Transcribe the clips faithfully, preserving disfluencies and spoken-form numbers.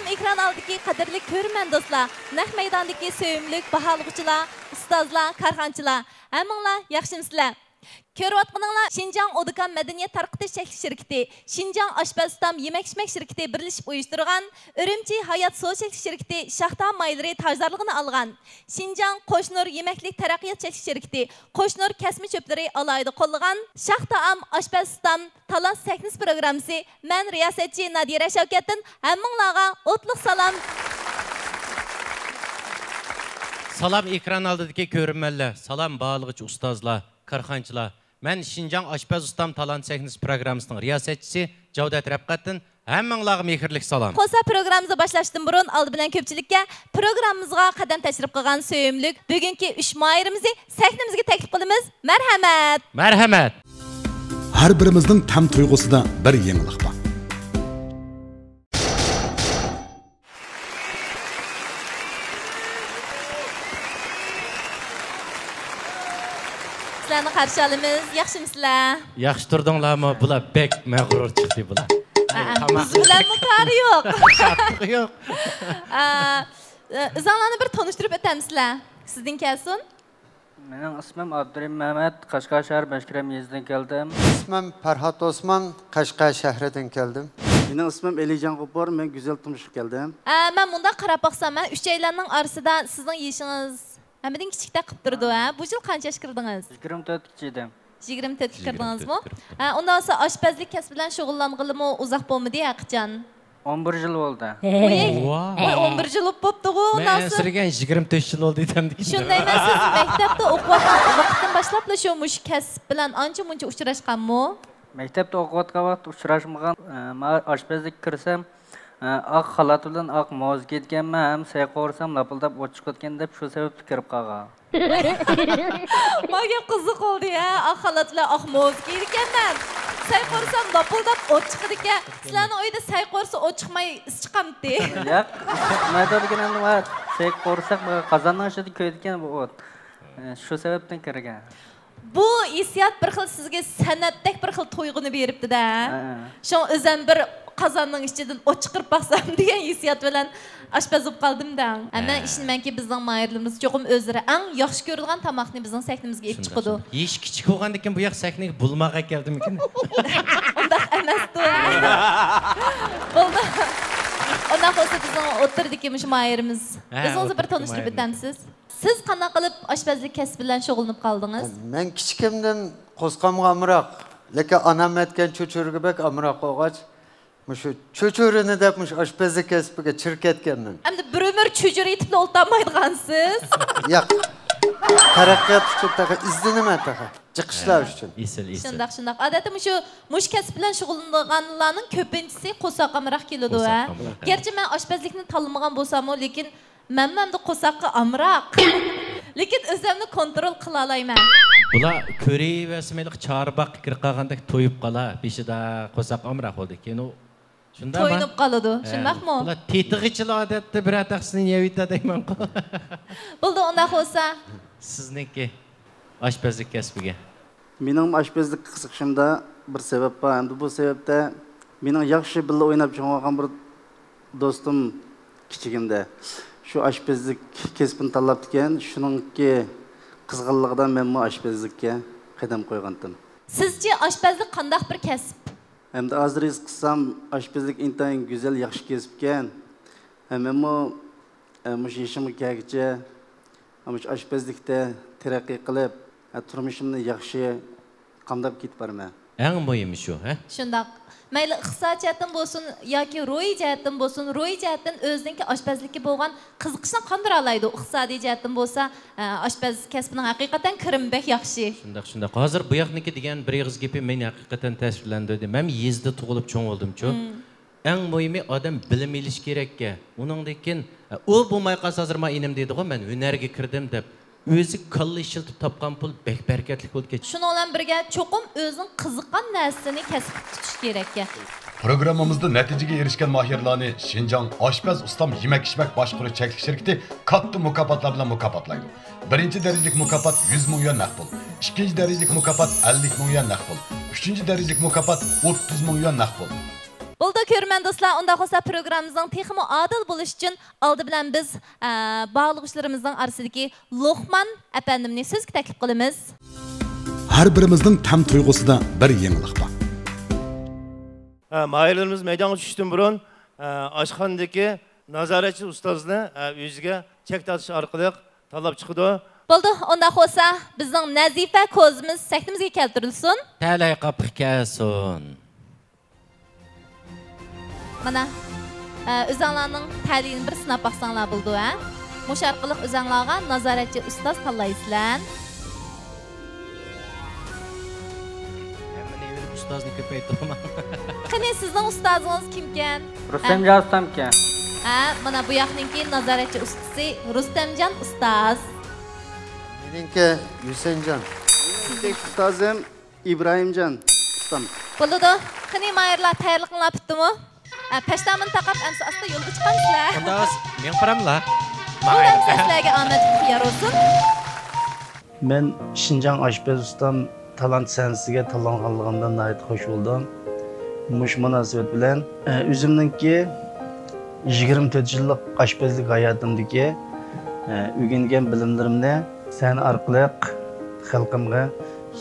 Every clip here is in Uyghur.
ئېكران ئالدىدىكى قەدىرلىك كۆرۈرمەن دوستلار، نەق مەيداندىكى سۆيۈملۈك باھالىغۇچىلار، ئۇستازلار، كارخانىچىلار، ھەممىڭلار ياخشىمۇسىلەر؟ كۆرۈۋاتقىنىڭلار شىنجاڭ ئودىكام مەدەنىيەت تارقىتىش چەكلىك شىركىتى، شىنجاڭ ئاشپەز ئۇستام يېمەك-ئىچمەك شىركىتى بىرلىشىپ ئۇيۇشتۇرغان ئۈرۈمچى ھايات سۇ چەكلىك شىركىتى شاختا مايلىرى تاجدارلىقىنى ئالغان شىنجاڭ قوشنۇر يېمەكلىك تەرەققىيات چەكلىك شىركىتى، قوشنۇر كەسمە چۆپلىرى ئالاھىدە قوللىغان شاختا ئام ئاشپەز ئۇستام تالانت سەھنىسى پروگراممىسى، مەن رىياسەتچى نادىرە شەۋكەتتىن ھەممىڭلارغا ئوتلۇق سالام. سالام ئېكران ئالدىدىكى كۆرۈرمەنلەر، سالام باھالىغۇچى ئۇستازلار، كارخانىچىلار. مەن شىنجاڭ ئاشپەز ئۇستام تالانت سەھنىسى پروگراممىسىنىڭ رىياسەتچىسى جاۋدەت رەپقەتتىن ھەممىڭلارغا مېھىرلىك سالام. قوسا پروگراممىمىزنى باشلاشتىن بۇرۇن، ئالدى بىلەن كۆپچىلىككە پروگراممىمىزغا قەدەم تەشرىپ قىلغان سۆيۈملۈك بۈگۈنكى ئۈچ ماھىرىمىزنى سەھنىمىزگە تەكلىپ قىلىمىز. مەرھەمەت! مەرھەمەت! ھەر بىرىمىزنىڭ تەم تۇيغۇسىدا بىر يېڭىلىق بار. سىلەرنى قارشى ئالىمىز. ياخشىمۇسىلەر؟ ياخشى تۇردۇڭلارمۇ؟ بۇلار بەك مەغرۇر چىقتى بۇلار. ئەي، ھەئە، تاماق بىز بىلەنمۇ پارى يوق. شادلىقى يوق. ئا، ئۆزۈڭلارنى بىر تونۇشتۇرۇپ ئۆتەمسىلەر؟ سىزدىن كەلسۇن. مېنىڭ ئىسمىم ئابدۇرېھىم مەمەت، قەشقەر شەھەر بەشكىرەم يېزىسىدىن كەلدىم. ئىسمىم پەرھات ئوسمان، قەشقەر شەھىرىدىن كەلدىم. مېنىڭ ئىسمىم ئېلىجان غوپۇر، مەن گۈزەل تۇرمۇشقا كەلدىم. ئە، مەن مۇنداق قاراپ باقسام، ھە، ئۈچەيلەننىڭ ئارىسىدا سىزنىڭ يېشىڭىز ھەممىدىن كىچىكتەك قىلىپ تۇرىدۇ، ھە؟ بۇ يىل قانچە ياشقا كىردىڭىز؟ يىگىرمە تۆتكە كىردىم. يىگىرمە تۆتكە كىردىڭىزمۇ؟ ھە، ئۇنداق بولسا ئاشپەزلىك كەسپى بىلەن شۇغۇللانغىلىمۇ ئۇزاق بولمىدى ھەقىچان؟ ئون بىر يىل بولدى. ۋاي. ۋاي، ئون بىر يىل بولۇپ بوپتىغۇ، مەن ئۇنداق ئەنسىرىگەن، يىگىرمە تۆت يىل بولدى دېدىم. شۇنداق ئەمەس، سىز مەكتەپتە ئوقۇۋاتقان ۋاقىتتىن باشلاپلا شۇ مۇشۇ كەسىپ بىلەن ئانچە مۇنچە ئۇچراشقانمۇ؟ مەكتەپتە ئوقۇۋاتقان ۋاقىتتا ئۇچراشمىغان، ئە، مانا ئاشپەزلىككە كىرسەم، ئە، ئاق خالات بىلەن ئاق موزا كىيىدىكەنمەن ھەم سەي قورۇسام لاپىلداپ ئوت چىقىدىكەن دەپ شۇ سەۋەبتىن كىرىپ قالغان. ما گەپ قىزىق بولدى ھە، ئاق خالات بىلەن ئاق موزا كىيىدىكەنمەن. سەي قورۇسام لاپىلداپ ئوت چىقىدىكەن. سىلەرنىڭ ئۆيدە سەي قورۇسا ئوت چىقماي ئىس چىقامتى؟ ياق، چىقمايدۇ دېگەن ئەمدى ما سەي قورۇساق قازاننىڭ ئىچىدە كۆيىدىكەن بۇ ئوت. ئە، شۇ سەۋەبتىن كىرگەن. بۇ ھېسسىيات بىر خىل سىزگە سەنئەتتەك بىر خىل تۇيغۇنى بېرىپتۇ-دە. ھە. شۇڭا ئۆزۈم بىر قازاننىڭ ئىچىدىن ئوت چىقىرىپ باقسام دېگەن ھېسسىيات بىلەن ئاشپەز بولۇپ قالدىم-دە. ھە، مەن ھە. ئىشىنىمەنكى، بىزنىڭ ماھىرلىرىمىز چوقۇم ئۆزلىرى ئەڭ ياخشى كۆرىدىغان تاماقنى بىزنىڭ سەھنىمىزگە ئېلىپ شۇنداق، چىقىدۇ. شۇنداق. يېشى كىچىك بولغاندىكىن بۇ ياق سەھنىگە بولماغا كەلدىمىكىن؟ ئۇنداق ئەمەستۇ. بولدى. ئۇنداق بولسا بىزنىڭ ئوتتۇرىدىكى مۇشۇ ماھىرىمىز. ھە، ئۆزىڭىزنى بىر ئوتتۇرىدىكى تونۇشتۇرۇپ ماھىرىمىز. ئۆتەمسىز؟ سىز قانداق قىلىپ ئاشپەزلىك كەسپى بىلەن شۇغۇللىنىپ قالدىڭىز؟ مەن كىچىكىمدىن قورسىقىمغا ئامراق، لېكىن ئانام ئەتكەن چۆچۈرىگە بەك ئامراق بولغاچ، مۇشۇ چۆچۈرىنى دەپ مۇشۇ ئاشپەزلىك كەسپىگە چىر كەتكەنمەن. ئەمدى بىر ئۆمۈر چۆچۈرە ئېتىپلا ئولتۇرمايدىغانسىز؟ ياق. تەرەققىيات ئۈچۈن تېخى ئىزدىنىمەن تېخى. جىقىشلاش ئۈچۈن. ئېسىل، ئېسىل. شۇنداق، شۇنداق. ئادەتتە مۇشۇ، مۇشۇ كەسىپ بىلەن شۇغۇللىنىدىغانلارنىڭ كۆپىنچىسى قورساققا ئامراق كېلىدۇ، ھە؟ قورساققا ئامراق، ھە. گەرچە مەن ئاشپەزلىكنى تاللىمىغان بولساممۇ، لېكىن مەنمۇ ئەمدى قورساققا ئامراق. لېكىن ئۆزۈمنى كونترول قىلالايمەن. بۇلار كۆرۈۋەرسىمۇ ھېلىقى چارباغقا كىرىپ قالغاندەك تويۇپ قالا، بېشىدا قورساق ئامراق بولدى. كېيىن ئۇ شۇنداقمۇ؟ تويۇنۇپ قالىدۇ، ھە، شۇنداقمۇ؟ بۇلار تېتىغىچىلا ئادەتتە بىرەر تەخسىنى يەۋېتە دەيمەنغۇ. بولدى، ئۇنداق بولسا. سىزنىڭكى ئاشپەزلىك كەسپىگە؟ مېنىڭ ئاشپەزلىككە قىزىقىشىمدا بىر سەۋەب بار، ھەمدە بۇ سەۋەبتە مېنىڭ ياخشى بىللە ئويناپ چوڭ بولغان بىر دوستۇم كىچىكىمدە شۇ ئاشپەزلىك كەسپىنى تاللاپتىكەن، شۇنىڭكى قىزغىنلىقىدا مەنمۇ ئاشپەزلىككە قەدەم قويغانتىم. سىزچە ئاشپەزلىك قانداق بىر كەسىپ؟ ئەمدى ھازىر ھېس قىلسام، ئاشپەزلىك ئىنتايىن گۈزەل، ياخشى كەسىپكەن. ھە، مەنمۇ، ئە، مۇشۇ يېشىمغا كەلگۈچە، مۇشۇ ئاشپەزلىكتە تەرەققىي قىلىپ، ئە، تۇرمۇشۇمنى ياخشى قامداپ كېتىپ بارىمەن. ئەڭ مۇھىمى شۇ، ھە؟ شۇنداق. مەيلى ئىقتىساد جەھەتتىن بولسۇن ياكى روھىي جەھەتتىن بولسۇن، روھىي جەھەتتىن ئۆزىنىڭكى ئاشپەزلىككە بولغان قىزىقىشنى قاندۇرالايدۇ. ئىقتىسادىي جەھەتتىن بولسا، ئە، ئاشپەز كەسپىنىڭ ھەقىقەتەن كىرىمى بەك ياخشى. شۇنداق، شۇنداق. ھازىر بۇ ياقنىڭكى دېگەن بىر ئېغىز گېپى مېنى ھەقىقەتەن تەسىرلەندۈردى. مەن يېزىدا تۇغۇلۇپ چوڭ بولدۇمچۇ. مم. ئەڭ مۇھىمى ئادەم بىلىم ئېلىش كېرەككەن. ئۇنىڭدىن كېيىن، ئە، ئۇ بولماي قالسا، ھازىر ما ئىنىم دەيدىغۇ، مەن ھۈنەرگە كىردىم دەپ. ئۆزى كاللا ئىشلىتىپ تاپقان پۇل بەك بەرىكەتلىك بولىدىكەن. شۇنىڭ بىلەن بىرگە، چوقۇم ئۆزىنىڭ قىزىققان نەرسىسىنى كەسىپ تۇتۇش كېرەككەن. پروگراممىمىزدا نەتىجىگە ئېرىشكەن ماھىرلارنى شىنجاڭ ئاشپەز ئۇستام يېمەك-ئىچمەك باشقۇرۇش چەكلىك شىركىتى كاتتا مۇكاپاتلار بىلەن مۇكاپاتلايدۇ. بىرىنچى دەرىجىلىك مۇكاپات يۈز مىڭ يۈەن نەق پۇل، ئىككىنچى دەرىجىلىك مۇكاپات ئەللىك مىڭ يۈەن نەق پۇل، ئۈچىنچى دەرىجىلىك مۇكاپات ئوتتۇز مىڭ يۈەن نەق پۇل. بولدى، كۆرۈرمەن دوستلار، ئۇنداق بولسا پروگراممىمىزنىڭ تېخىمۇ ئادىل بولۇشى ئۈچۈن ئالدى بىلەن بىز، ئە، باھالىغۇچىلىرىمىزنىڭ ئارىسىدىكى لوقمان ئەپەندىمنى سۆزگە تەكلىپ قىلىمىز. ھەر بىرىمىزنىڭ تەم تۇيغۇسىدا بىر يېڭىلىق بار. ھە، ماھىرلىرىمىز مەيدانغا چۈشۈشتىن بۇرۇن، ھە، ئاشخانىدىكى نازارەتچى ئۇستازنى، ھە، ئۆزىگە چەك تارتىش ئارقىلىق تاللاپ چىقىدۇ. بولدى، ئۇنداق بولسا بىزنىڭ نەزىپە كوزىمىز سەھنىمىزگە كەلتۈرۈلسۇن. تەلەي قاپىقى كەلسۇن. مانا، ئە، ئۆزەڭلارنىڭ تەلىيىنى بىر سىناپ باقساڭلار بولىدۇ، ھە؟ مۇشۇ ئارقىلىق ئۆزەڭلارغا نازارەتچى ئۇستاز تاللايسىلەر. ھەممىنى ئېۋىلىپ ئۇستازنى كۆپەيتتۇرما. قېنى، سىزنىڭ ئۇستازىڭىز كىمكەن؟ رۇستەمجان ئۇستامكەن. ھە، مانا بۇ ياقنىڭكى نازارەتچى ئۇستىسى رۇستەمجان ئۇستاز. مېنىڭكى ھۈسەنجان. سىزنىڭ ئۇستازىم ئىبراھىمجان ئۇستام. بولىدۇ. قېنى، ماھىرلار، تەييارلىقىڭلار پۈتتىمۇ؟ ئە، پەشتامىنى تاقاپ، ئەمسە ئاستا يولغا چىقامسىلەر؟ ئۇنداق بولسا مېڭىپ باراملا؟ بولدى، ئەمسە سىلەرگە ئامەت ئۇتۇق يار بولسۇن. مەن شىنجاڭ ئاشپەز ئۇستام تالانت سەھنىسىگە تاللانغانلىقىمدىن ناھايىتى خۇش بولدۇم. مۇشۇ مۇناسىۋەت بىلەن، ئە، ئۆزۈمنىڭكى يىگىرمە تۆت يىللىق ئاشپەزلىك ھاياتىمدىكى، ئە، ئۆگەنگەن بىلىملىرىمنى سەھنە ئارقىلىق خەلقىمگە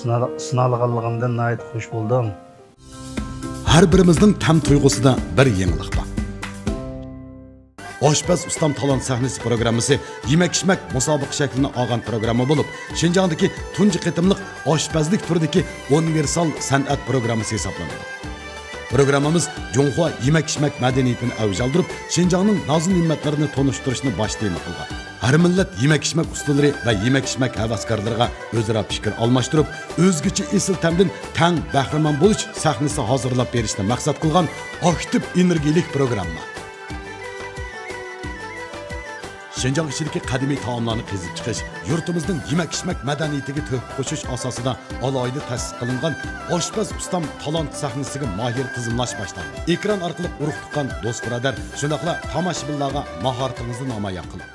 سۇنا-، سۇنالىغانلىقىمدىن ناھايىتى خۇش بولدۇم. ھەر بىرىمىزنىڭ تەم تۇيغۇسىدا بىر يېڭىلىق بار. ئاشپەز ئۇستام تالانت سەھنىسى پروگراممىسى يېمەك-ئىچمەك مۇسابىقە شەكلىنى ئالغان پروگرامما بولۇپ، شىنجاڭدىكى تۇنجى قېتىملىق ئاشپەزلىك تۈرىدىكى ئۇنىۋېرسال سەنئەت پروگراممىسى ھېسابلىنىدۇ. پروگراممىمىز جۇڭخۇا يېمەك-ئىچمەك مەدەنىيىتىنى ئەۋج ئالدۇرۇپ، شىنجاڭنىڭ نازۇ-نېمەتلىرىنى تونۇشتۇرۇشنى باش تېما قىلغان. ھەر مىللەت يېمەك-ئىچمەك ئۇستىلىرى ۋە يېمەك-ئىچمەك ھەۋەسكارلىرىغا ئۆزئارا پىكىر ئالماشتۇرۇپ، ئۆزگىچە ئېسىل تەمدىن تەڭ بەھرىمەن بولۇش سەھنىسى ھازىرلاپ بېرىشنى مەقسەت قىلغان ئاكتىپ ئېنېرگىيىلىك پروگرامما. شىنجاڭ ئىچىدىكى قەدىمىي تائاملارنى قېزىپ چىقىش، يۇرتىمىزنىڭ يېمەك-ئىچمەك مەدەنىيىتىگە تۆھپە قوشۇش ئاساسىدا ئالاھىدە تەسىس قىلىنغان ئاشپەز ئۇستام تالانت سەھنىسىگە ماھىر تىزىملاش باشلاندى. ئېكران ئارقىلىق ئۇرۇق-تۇغقان، دوست-بۇرادەر، شۇنداقلا تاماشىبىنلارغا ماھارىتىڭىزنى نامايان قىلىڭ.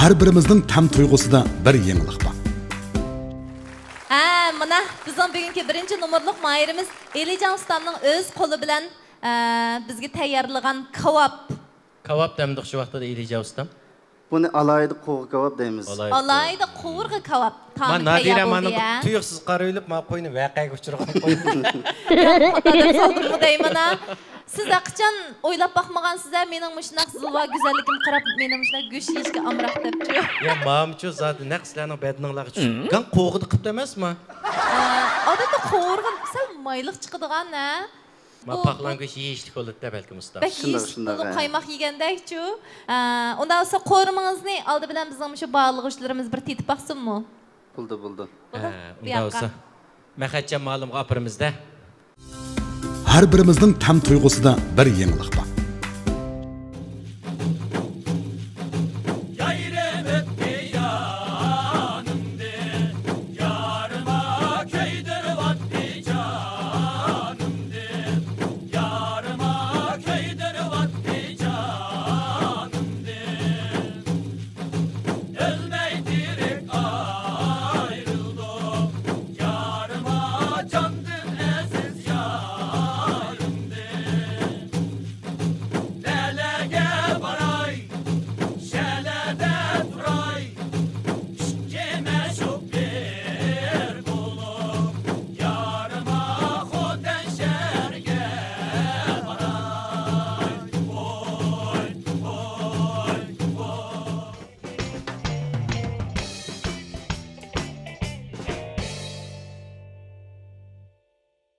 ھەر بىرىمىزنىڭ تەم تۇيغۇسىدا بىر يېڭىلىق بار. ھە، مانا، بىزنىڭ بۈگۈنكى بىرىنچى نومۇرلۇق ماھىرىمىز ئېلىجان ئۇستامنىڭ ئۆز قولى بىلەن، ئە، بىزگە تەييارلىغان كاۋاپ. كاۋاپ دەمدۇق شۇ ۋاقتىدا ئېلىجان ئۇستام؟ بۇنى ئالاھىدە قوغا كاۋاپ دەيمىز. ئالاھىدە قوغا كاۋاپ. تامى تەييار بولدى يا. نادىرە مانا تۇيۇقسىز قارىۋېلىپ، ما قوينى ۋەقەگە ئۇچرىغان قوي. يا، خاتا دەپ سالدىممۇ دەيمەن ھە. سىز ھەقىچان ئويلاپ باقمىغانسىز ھە، مېنىڭ مۇشۇنداق زىلۋا گۈزەللىكىمگە قاراپ، مېنىڭ مۇشۇنداق گۆش يېيىشكە ئامراق دەپچۇ. يا، مامىچۇ زادى نەق سىلەرنىڭ بەدىنىڭلارغا چۈشۈپ. مم. گاڭ قوغىدى قىپتۇ ئەمەسمۇ؟ ئە، ئادەتتە قوغۇرغان سەل مايلىق چىقىدىغان ھە. ما بۇ، پاقلان بۇ گۆشى يېيىشلىك بولىدۇ-دە بەلكىم ئۇستا. بەك شۇنداق، يېيىشلىك شۇنداق، بولىدۇ، ھە. قايماق يېگەندەكچۇ. ئە، ئۇنداق بولسا قورۇمىڭىزنى ئالدى بىلەن بىزنىڭ مۇشۇ باھالىغۇچىلىرىمىز بىر تېتىپ باقسۇنمۇ؟ بولدى، بولدى. بولدى، ھە، بۇ ئۇنداق ياققا. بولسا مەخەتجان مۇئەللىمغا ئاپىرىمىز-دە. ھەر بىرىمىزنىڭ تەم تۇيغۇسىدا بىر يېڭىلىق بار. يايرىۋەتتى يانىمدىن، يارىما كۆيدۈرۈۋەتتى جانىمدىن، يارىما كۆيدۈرۈۋەتتى جانىمدىن. ئۆلمەي تىرىك ئايرىلدۇق، يارىما جاندىن ئەزىز يارىمدىن. نەلەرگە باراي، شەلەدە تۇراي، ئىككى مەشۇق بىر بولۇپ، يارىما خوتەن شەھەرگە باراي. ۋوي، ۋوي، ۋوي.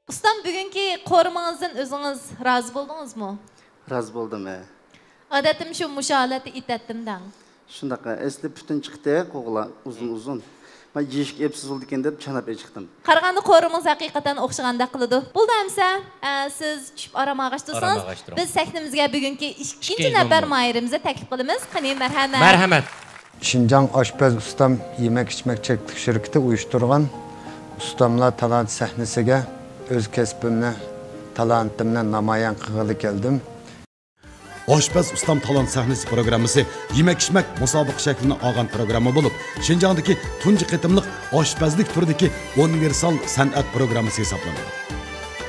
ئۇستام، بۈگۈنكى قورۇمىڭىزدىن ئۆزىڭىز رازى بولدىڭىزمۇ؟ رازى بولدۇم، ھە. ئادەتتىمۇ شۇ مۇشۇ ھالەتتە ئېتەتتىم دەڭ. شۇنداق، ھە. ئەسلى پۈتۈن چىقتى، قوغىلار ئۇزۇن-ئۇزۇن. مەن يېيىشكە ئېپسىز بولىدىكەن دەپ چاناپ ئېچىقتىم. قارىغاندا قورۇمىڭىز ھەقىقەتەن ئوخشىغاندەك قىلىدۇ. بولدى ئەمسە، ئە، سىز چۈشۈپ ئارام ئالغاچ تۇرۇڭ. ئارام ئالغاچ تۇرۇڭ. بىز سەھنىمىزگە بۈگۈنكى ئىككىنچى ئىككىنچى نەپەر نومۇر. ماھىرىمىزنى تەكلىپ قىلىمىز. قېنى، مەرھەمەت. مەرھەمەت. شىنجاڭ ئاشپەز ئۇستام يېمەك-ئىچمەك چەكلىك شىركىتى ئۇيۇشتۇرغان ئۇستاملار تالانت سەھنىسىگە ئۆز كەسپىمنى، تالانتىمنى نامايان قىلغىلى كەلدىم. ئاشپەز ئۇستام تالانت سەھنىسى پروگراممىسى يېمەك-ئىچمەك مۇسابىقە شەكلىنى ئالغان پروگرامما بولۇپ، شىنجاڭدىكى تۇنجى قېتىملىق ئاشپەزلىك تۈرىدىكى ئۇنىۋېرسال سەنئەت پروگراممىسى ھېسابلىنىدۇ.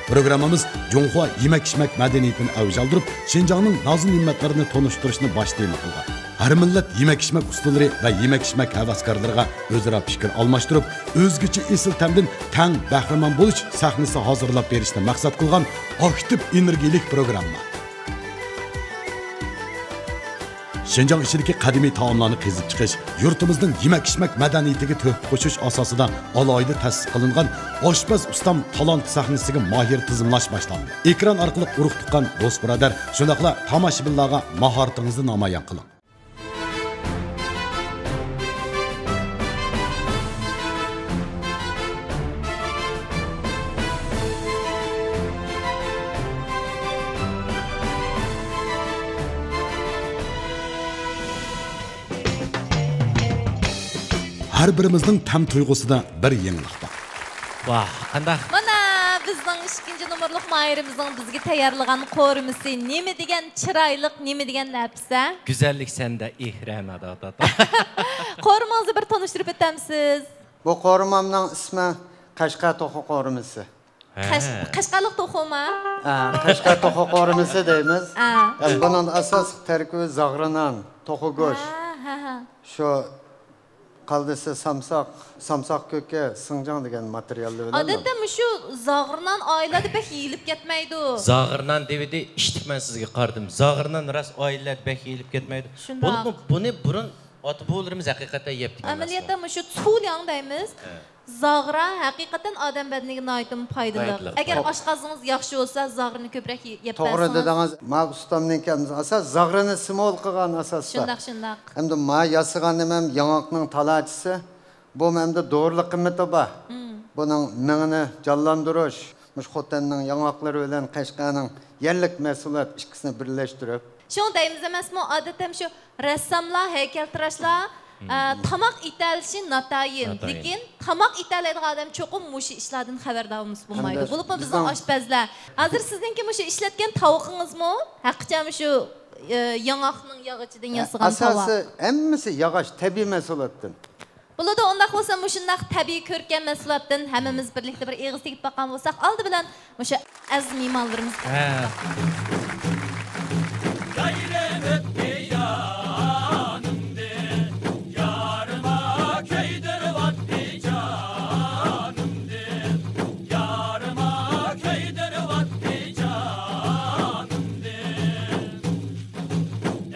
پروگراممىمىز جۇڭخۇا يېمەك-ئىچمەك مەدەنىيىتىنى ئەۋج ئالدۇرۇپ، شىنجاڭنىڭ نازۇ-نېمەتلىرىنى تونۇشتۇرۇشنى باش تېما قىلغان. ھەر مىللەت يېمەك-ئىچمەك ئۇستىلىرى ۋە يېمەك-ئىچمەك ھەۋەسكارلىرىغا ئۆزئارا پىكىر ئالماشتۇرۇپ، ئۆزگىچە ئېسىل تەمدىن تەڭ بەھرىمەن بولۇش سەھنىسى ھازىرلاپ بېرىشنى مەقسەت قىلغان ئاكتىپ ئېنېرگىيىلىك پروگرامما. شىنجاڭ ئىچىدىكى قەدىمىي تائاملارنى قېزىپ چىقىش، يۇرتىمىزنىڭ يېمەك-ئىچمەك مەدەنىيىتىگە تۆھپە قوشۇش ئاساسىدا ئالاھىدە تەسىس قىلىنغان ئاشپەز ئۇستام تالانت سەھنىسىگە ماھىر تىزىملاش باشلاندى. ئېكران ئارقىلىق ئۇرۇق-تۇغقان، دوست-بۇرادەر، شۇنداقلا تاماشىبىنلارغا ماھارىتىڭىزنى نامايان قىلىڭ. ھەر بىرىمىزنىڭ تەم تۇيغۇسىدا بىر يېڭىلىق بار. ۋاھ، قانداق؟ مانا، بىزنىڭ ئىككىنچى نومۇرلۇق ماھىرىمىزنىڭ بىزگە تەييارلىغان قورۇمىسى نېمە دېگەن چىرايلىق، نېمە دېگەن نەپىسە؟ گۈزەللىك سەندە ئېھرام، ئادا، ئادا، ئادا. قورۇمىڭىزنى بىر تونۇشتۇرۇپ ئۆتەمسىز؟ بۇ قورۇمامنىڭ ئىسمى قەشقەر توخۇ قورۇمىسى. ھە. قەش-، قەشقەرلىق توخۇما؟ ھە، قەشقەر توخۇ قورۇمىسى دەيمىز. ھە. ھەم بۇنىڭ ئاساسلىق تەركىبى زاغرىنان، توخۇ گۆش. ھە، ھە، ھە. شۇ قالدىسى سامساق، سامساق كۆكى، سىڭجاڭ دېگەن ماتېرىياللار بىلەن. ئادەتتە مۇشۇ زاغرىنان ئائىلىلەردە بەك يېيىلىپ كەتمەيدۇ. زاغرىنان دېۋىدى، ئىشتىك مەن سىزگە قارىدىم. زاغرىنان راست ئائىلىلەردە بەك يېيىلىپ كەتمەيدۇ. شۇنداق. بولۇپمۇ بۇنى بۇرۇن ئاتا-بوۋىلىرىمىز ھەقىقەتەن يەپتىكەن ئەمەلىيەتتە ئەسلى. مۇشۇ چۇلياڭ دەيمىز. ھە. زاغرا ھەقىقەتەن ئادەم بەدىنىگە ناھايىتىمۇ پايدىلىق. پايدىلىق. ئەگەر توغرا. ئاشقازىنىڭىز ياخشى بولسا، زاغرىنى كۆپرەك يەپ توغرا بەرسىڭىز. دېدىڭىز. ما ئۇستامنىڭكى ئاساس زاغرىنى سىمۋول قىلغان ئاساستا. شۇنداق، شۇنداق. ئەمدى ما ياسىغان نېمەم ياڭاقنىڭ تالاچىسى. بۇمۇ ئەمدى دورىلىق قىممىتى بار. مم. بۇنىڭ مېڭىنى جانلاندۇرۇش، مۇشۇ خوتەننىڭ ياڭاقلىرى بىلەن قەشقەرنىڭ يەرلىك مەھسۇلات ئىككىسىنى بىرلەشتۈرۈپ. شۇڭا دەيمىز ئەمەسمۇ، ئادەتتە شۇ رەسساملار، ھەيكەلتىراشلار، مم. ئە، تاماق ئېتەلىشى ناتايىن. ناتايىن. لېكىن تاماق ئېتەلەيدىغان ئادەم چوقۇم مۇشۇ ئىشلاردىن خەۋەردار بولمىسا بولمايدۇ. ھەمدە بولۇپمۇ بىزنىڭ بىزنىڭ ئاشپەزلەر. ھازىر سىزنىڭكى مۇشۇ ئىشلەتكەن تاۋىقىڭىزمۇ ھەقىچان شۇ، ئە، ياڭاقنىڭ ياغىچىدىن ياسىغان تاۋاق. ئاساسى ھەممىسى ياغاچ، تەبىئىي مەھسۇلاتتىن. بولىدۇ، ئۇنداق بولسا مۇشۇنداق تەبىئىي كۆركەم مەھسۇلاتتىن ھەممىمىز بىرلىكتە بىر ئېغىز تېگىپ باققان بولساق، ئالدى بىلەن مۇشۇ ئەزىز مېھمانلىرىمىز. ھە.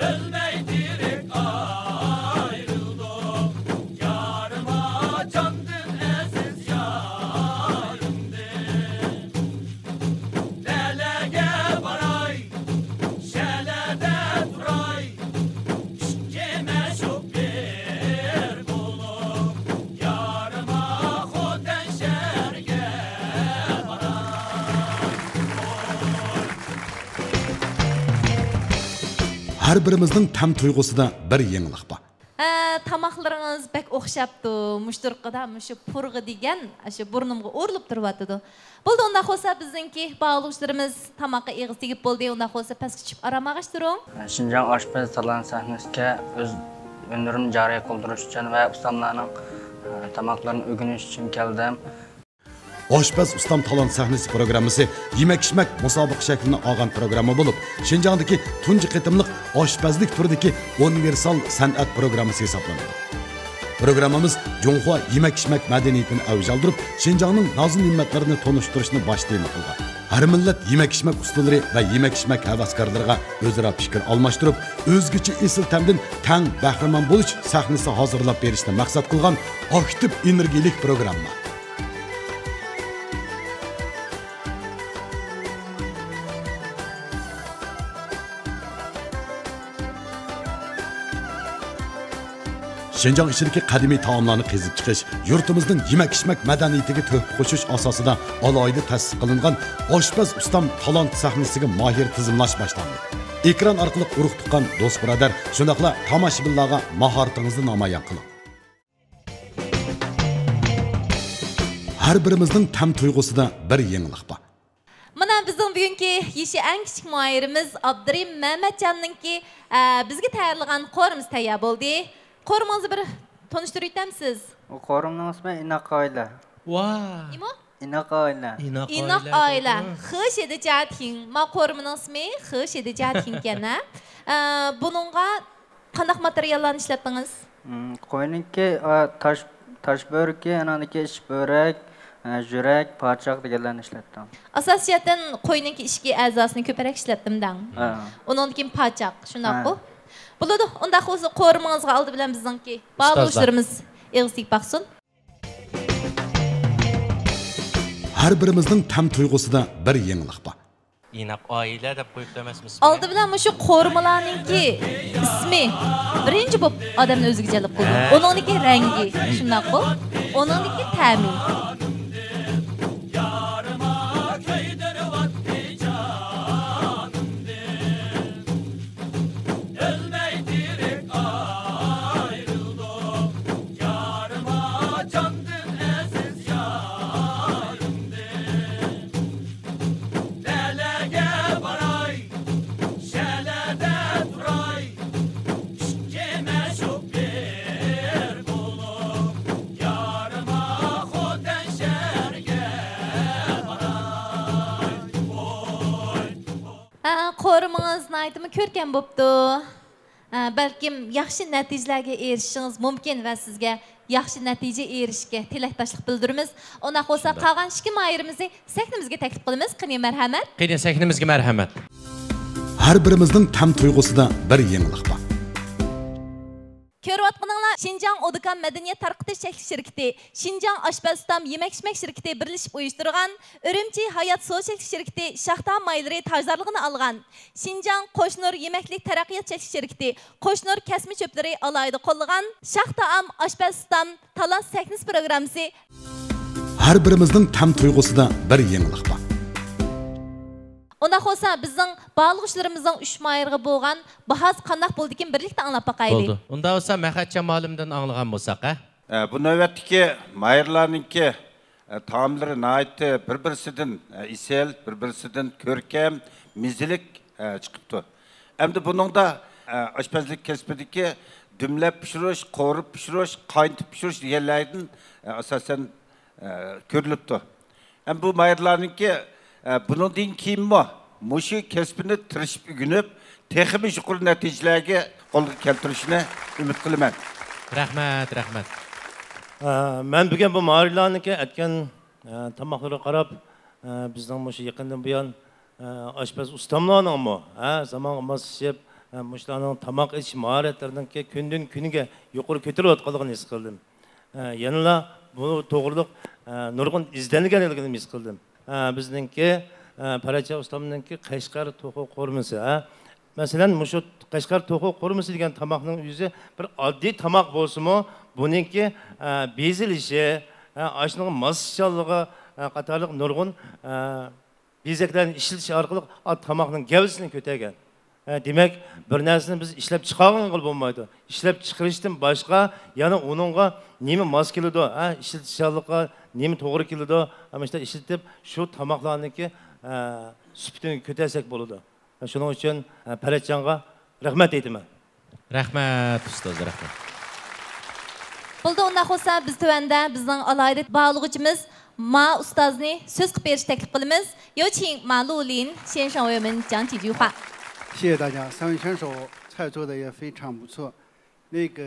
ئۆلمەي تىرىك ئايرىلدۇق، يارىما جاندىن ئەزىز يارىمدىن. نەلەرگە باراي، شەلەردە تۇراي، ئىككى مەشۇق بىر بولۇپ، يارىما خوتەن شەھەرگە باراي. ھەر بىرىمىزنىڭ تەم تۇيغۇسىدا بىر يېڭىلىق بار. ھە، تاماقلىرىڭىز بەك ئوخشاپتۇ. مۇشۇ تۇرقىدا مۇشۇ پۇرغا دېگەن، ئاشۇ بۇرنۇمغا ئۇرۇلۇپ تۇرۇۋاتىدۇ. بولدى، ئۇنداق بولسا بىزنىڭكى باھالىغۇچىلىرىمىز تاماققا ئېغىز تېگىپ بولدى. ئۇنداق بولسا پەسكە چۈشۈپ ئارام ئالغاچ تۇرۇڭ. شىنجاڭ ئاشپەز تالانت سەھنىسىگە ئۆز ھۈنىرىمنى جارى قىلدۇرۇش ئۈچۈن ۋە ئۇستاملارنىڭ، ئە، تاماقلىرىنى ئۆگىنىش ئۈچۈن كەلدىم. ئاشپەز ئۇستام تالانت سەھنىسى پروگراممىسى يېمەك-ئىچمەك مۇسابىقە شەكلىنى ئالغان پروگرامما بولۇپ، شىنجاڭدىكى تۇنجى قېتىملىق ئاشپەزلىك تۈرىدىكى ئۇنىۋېرسال سەنئەت پروگراممىسى ھېسابلىنىدۇ. پروگراممىمىز جۇڭخۇا يېمەك-ئىچمەك مەدەنىيىتىنى ئەۋج ئالدۇرۇپ، شىنجاڭنىڭ نازۇ-نېمەتلىرىنى تونۇشتۇرۇشنى باش تېما قىلغان. ھەر مىللەت يېمەك-ئىچمەك ئۇستىلىرى ۋە يېمەك-ئىچمەك ھەۋەسكارلىرىغا ئۆزئارا پىكىر ئالماشتۇرۇپ، ئۆزگىچە ئېسىل تەمدىن تەڭ بەھرىمەن بولۇش سەھنىسى ھازىرلاپ بېرىشنى مەقسەت قىلغان ئاكتىپ ئېنېرگىيىلىك پروگرامما. شىنجاڭ ئىچىدىكى قەدىمىي تائاملارنى قېزىپ چىقىش، يۇرتىمىزنىڭ يېمەك-ئىچمەك مەدەنىيىتىگە تۆھپە قوشۇش ئاساسىدا ئالاھىدە تەسىس قىلىنغان ئاشپەز ئۇستام تالانت سەھنىسىگە ماھىر تىزىملاش باشلاندى. ئېكران ئارقىلىق ئۇرۇق-تۇغقان، دوست-بۇرادەر، شۇنداقلا تاماشىبىنلارغا ماھارىتىڭىزنى نامايان قىلىڭ. ھەر بىرىمىزنىڭ تەم تۇيغۇسىدا بىر يېڭىلىق بار. مانا بىزنىڭ بۈگۈنكى يېشى ئەڭ كىچىك مۇھەررىرىمىز ئابدۇرېھىم مەمەتجاننىڭكى، ئە، بىزگە تەييارلىغان قورۇمىسى تەييار بولدى. قورۇمىڭىزنى بىر تونۇشتۇرۇۋېتەمسىز؟ ئۇ قورۇمنىڭ ئىسمى ئىناق ئائىلە. ۋاھ. نېمە؟ ئىناق ئائىلە. ئىناق ئائىلە. ئىناق ئائىلە. 和谐的家庭. ما قورۇمىنىڭ ئىسمى 和谐的家庭 ئىكەن، ھە؟ ئە، بۇنىڭغا قانداق ماتېرىياللارنى ئىشلەتتىڭىز؟ مم، قوينىڭكى، ئا، تاش، تاش بۆرىكى، ئاناندىكى ئىچ بۆرەك، ئە، يۈرەك، پاچاق دېگەنلەرنى ئىشلەتتىم. ئاساسىي جەھەتتىن قوينىڭكى ئىچكى ئەزاسىنى كۆپرەك ئىشلەتتىم دەڭ. ھە. ئۇنىڭدىن كېيىن پاچاق، شۇنداققۇ؟ ھە. بولىدۇ، ئۇنداق بولسا قورۇمىڭىزغا ئالدى بىلەن بىزنىڭكى ئۇستازلار. باھالىغۇچىلىرىمىز ئېغىز تېگىپ باقسۇن. ھەر بىرىمىزنىڭ تەم تۇيغۇسىدا بىر يېڭىلىق بار. ئىناق ئائىلە دەپ قويۇپتۇ ئەمەسمۇ ئىسمىنى؟ ئالدى بىلەن مۇشۇ قورۇمىلارنىڭكى ئىسمى بىرىنچى بولۇپ ئادەمنى ئۆزىگە جەلپ قىلىدۇ. ھە. ئۇنىڭدىكى رەڭگى، شۇنداققۇ؟ ئۇنىڭدىكى تەمى. ھە، قورۇمىڭىز ناھايىتىمۇ كۆركەم بوپتۇ. ھە، بەلكىم ياخشى نەتىجىلەرگە ئېرىشىشىڭىز مۇمكىن ۋە سىزگە ياخشى نەتىجە ئېرىشىشكە تىلەكداشلىق بىلدۈرىمىز. ئۇنداق بولسا، شۇنداق. قالغان ئىككى ماھىرىمىزنى سەھنىمىزگە تەكلىپ قىلىمىز. قېنى، مەرھەمەت. قېنى، سەھنىمىزگە مەرھەمەت. ھەر بىرىمىزنىڭ تەم تۇيغۇسىدا بىر يېڭىلىق بار. كۆرۈۋاتقىنىڭلار شىنجاڭ ئودىكام مەدەنىيەت تارقىتىش چەكلىك شىركىتى، شىنجاڭ ئاشپەز ئۇستام يېمەك-ئىچمەك شىركىتى بىرلىشىپ ئۇيۇشتۇرغان ئۈرۈمچى ھايات سۇ چەكلىك شىركىتى شاختا مايلىرى تاجدارلىقىنى ئالغان شىنجاڭ قوشنۇر يېمەكلىك تەرەققىيات چەكلىك شىركىتى قوشنۇر كەسمە چۆپلىرى ئالاھىدە قوللىغان شاھ تائام ئاشپەز ئۇستام تالانت سەھنىسى پروگراممىسى. ھەر بىرىمىزنىڭ تەم تۇيغۇسىدا بىر يېڭىلىق بار. ئۇنداق بولسا، بىزنىڭ باھالىغۇچىلىرىمىزنىڭ ئۈچ ماھىرغا بولغان باھاسى قانداق بولىدىكىن، بىرلىكتە ئاڭلاپ باقايلى. بولدى. ئۇنداق بولسا، مەخەتجان مۇئەللىمدىن ئاڭلىغان بولساق، ھە؟ ئە، بۇ نۆۋەتتىكى ماھىرلارنىڭكى، ئە، تائاملىرى ناھايىتى بىر-بىرسىدىن، ئە، ئېسىل، بىر-بىرسىدىن كۆركەم، مېزىلىك، ئە، چىقىپتۇ. ئەمدى بۇنىڭدا، ئە، ئاشپەزلىك كەسپىدىكى دۈملەپ پىشۇرۇش، قورۇپ پىشۇرۇش، قاينىتىپ پىشۇرۇش دېگەنلەردىن، ئە، ئاساسەن، ئە، كۆرۈلۈپتۇ. ھەم بۇ ماھىرلارنىڭكى، ئە، بۇنىڭدىن كېيىنمۇ مۇشۇ كەسپىنى تىرىشىپ ئۆگىنىپ، تېخىمۇ يۇقىرى نەتىجىلەرگە قولغا كەلتۈرۈشىنى ئۈمىد قىلىمەن. رەھمەت، رەھمەت. ئە، مەن بۈگۈن بۇ ماھىرلارنىڭكى ئەتكەن، ئە، تاماقلىرىغا قاراپ، ئە، بىزنىڭ مۇشۇ يېقىندىن بۇيان، ئە، ئاشپەز ئۇستاملارنىڭمۇ، ھە، زامانغا ماسلىشىپ، ئە، مۇشۇلارنىڭ تاماق ئېتىش ماھارەتلىرىنىڭكى كۈندىن كۈنگە يۇقىرى كۆتۈرۈلۈۋاتقانلىقىنى ھېس قىلدىم. ئە، يەنىلا بۇ توغرىلىق، ئە، نۇرغۇن ئىزدەنگەنلىكىنى ھېس قىلدىم. ئە، بىزنىڭكى، ئە، پەرەچە ئۇستامنىڭكى قەشقەر توخۇ قورۇمىسى، ھە. مەسىلەن، مۇشۇ قەشقەر توخۇ قورۇمىسى دېگەن تاماقنىڭ ئۆزى بىر ئاددىي تاماق بولسىمۇ، بۇنىڭكى، ئە، بېزىلىشى، ئە، ئاشنىڭ ماسلىشىشچانلىقى، ئە، قاتارلىق نۇرغۇن، ئە، بېزەكلەرنى ئىشلىتىش ئارقىلىق ئا، تاماقنىڭ گەۋدىسىنى كۆتەرگەن. ئە، دېمەك، بىر نەرسىنى بىز ئىشلەپ چىقارغىلى بولمايدۇ. ئىشلەپ چىقىرىشتىن باشقا يەنە ئۇنىڭغا نېمە ماس كېلىدۇ، ھە، ئىشلىتىشچانلىققا نېمە توغرا كېلىدۇ، ھەم شۇنداق ئىشلىتىپ، شۇ تاماقلارنىڭكى، ئە، سۈپىتىنى كۆتەرسەك بولىدۇ. شۇنىڭ ئۈچۈن، ئە، پەرەتجانغا رەھمەت ئېيتىمەن. رەھمەت، ئۇستاز، رەھمەت. بولدى، ئۇنداق بولسا، بىز تۆۋەندە بىزنىڭ ئالاھىدە باھالىغۇچىمىز ما ئۇستازنى سۆز قىلىپ بېرىشنى تەكلىپ قىلىمىز. 有请马路林先生为我们讲几句话。 谢谢大家，三位选手菜做得也非常不错，那个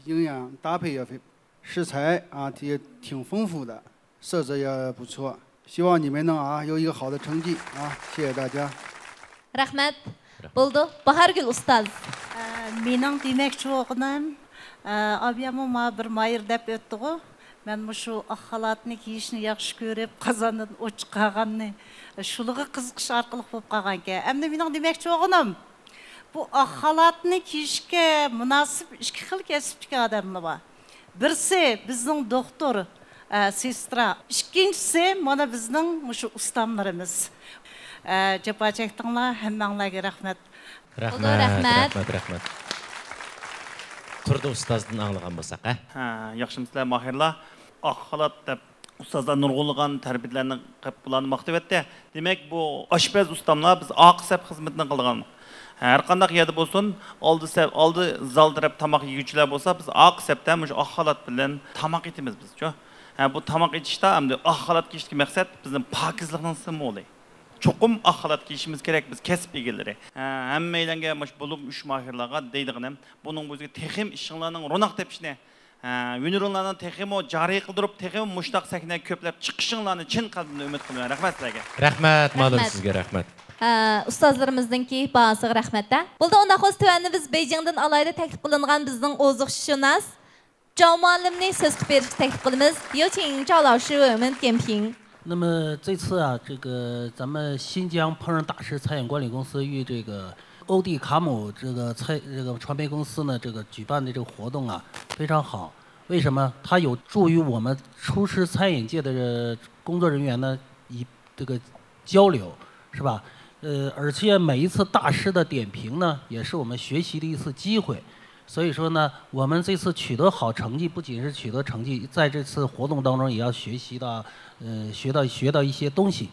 营养搭配也非，食材啊也挺丰富的，色泽也不错，希望你们能啊有一个好的成绩啊，谢谢大家。 رەھمەت. بولدى، باھارگۈل ئۇستاز. ئە، مېنىڭ دېمەكچى بولغىنىم، ئە، ئابىياممۇ ماڭا بىر ماھىر دەپ ئۆتتىغۇ. مەن مۇشۇ ئاق خالاتنى كىيىشنى ياخشى كۆرۈپ، قازاندىن ئوت چىقارغاننى، شۇلىغا قىزىقىش ئارقىلىق بولۇپ قالغانىكەن. ئەمدى مېنىڭ دېمەكچى بولغىنىم، بۇ ئاق خالاتنى كىيىشكە مۇناسىپ ئىككى خىل كەسىپتىكى ئادەملەر بار. بىرسى بىزنىڭ دوختۇر، ئە، سېسترا. ئىككىنچىسى مانا بىزنىڭ مۇشۇ ئۇستاملىرىمىز. ئە، جاپا چەكتىڭلار، ھەممەڭلارگە رەھمەت. رەھمەت، رەھمەت. رەھمەت، رەھمەت. تۇردى ئۇستازدىن ئاڭلىغان بولساق، ھە؟ ھە، ياخشىمۇسىلەر ماھىرلار؟ ئاق خالات دەپ ئۇستازلار نۇرغۇنلىغان تەربىيەلەرنى قىلىپ، بۇلارنى ماختىۋەتتى. دېمەك، بۇ ئاشپەز ئۇستاملار بىز ئارقا سەپ خىزمىتىنى قىلىدىغان. ھەر قانداق يەردە بولسۇن، ئالدى سەپ، ئالدى زال تەرەپ تاماق يېگۈچىلەر بولسا، بىز ئارقا سەپتە مۇشۇ ئاق خالات بىلەن تاماق ئېتىمىز بىزچۇ. ھە، بۇ تاماق ئېتىشتا ئەمدى ئاق خالات كىيىشتىكى مەقسەت بىزنىڭ پاكىزلىقنىڭ سىمۋولى. چوقۇم ئاق خالات كىيىشىمىز كېرەك بىز كەسىپ ئىگىلىرى. ھە، ھەممەيلەنگە مۇشۇ بولۇپ ئۈچ ماھىرلارغا دەيدىغىنىم، بۇنىڭ ئۆزىگە تېخىمۇ ئىشىڭلارنىڭ روناق تېپىشىنى، ھە، ھۈنىرىڭلارنى تېخىمۇ جارى قىلدۇرۇپ، تېخىمۇ مۇشتاق سەھنىگە كۆپلەپ چىقىشىڭلارنى چىن قەلبىمدىن ئۈمىد قىلىمەن. رەھمەت سىلەرگە. رەھمەت، مالىم، رەھمەت. سىزگە رەھمەت. ھە، ئۇستازلىرىمىزنىڭكى باھاسىغا رەھمەت-دە. بولدى، ئۇنداق بولسا تۆۋەندە بىز بېيجىڭدىن ئالاھىدە تەكلىپ قىلىنغان بىزنىڭ ئوزۇقشۇناس جاۋ مۇئەللىمنى سۆز قىلىپ بېرىشكە تەكلىپ قىلىمىز. 有请赵老师为我们点评。 那么这次啊，这个咱们新疆烹饪大师餐饮管理公司与这个欧弟卡姆这个餐这个传媒公司呢，这个举办的这个活动啊，非常好。为什么？它有助于我们厨师餐饮界的工作人员呢，以这个交流，是吧？呃，而且每一次大师的点评呢，也是我们学习的一次机会。所以说呢，我们这次取得好成绩，不仅是取得成绩，在这次活动当中也要学习到，呃，学到学到一些东西。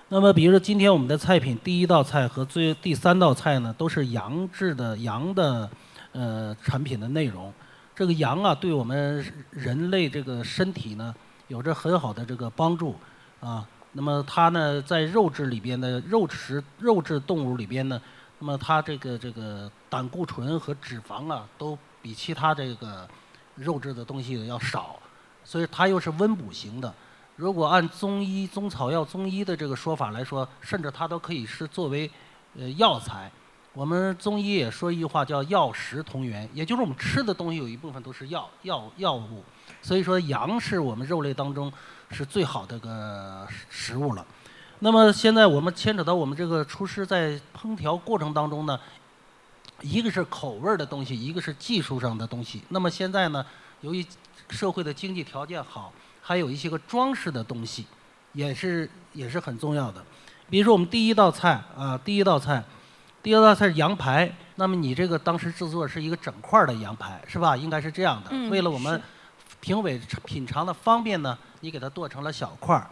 那么，比如说今天我们的菜品第一道菜和最第三道菜呢，都是羊制的羊的呃产品的内容。这个羊啊，对我们人类这个身体呢，有着很好的这个帮助啊。那么它呢，在肉质里边的肉食肉质动物里边呢，那么它这个这个胆固醇和脂肪啊，都比其他这个肉质的东西要少，所以它又是温补型的。如果按中医中草药中医的这个说法来说，甚至它都可以是作为呃药材。我们中医也说一句话叫药食同源，也就是我们吃的东西有一部分都是药药药物，所以说羊是我们肉类当中是最好的个食物了。那么现在我们牵扯到我们这个厨师在烹调过程当中呢，一个是口味的东西，一个是技术上的东西。那么现在呢，由于社会的经济条件好，还有一些个装饰的东西，也是也是很重要的。比如说我们第一道菜啊，第一道菜，第一道菜是羊排。那么你这个当时制作是一个整块的羊排，是吧？应该是这样的。为了我们评委品尝的方便呢，你给它剁成了小块儿。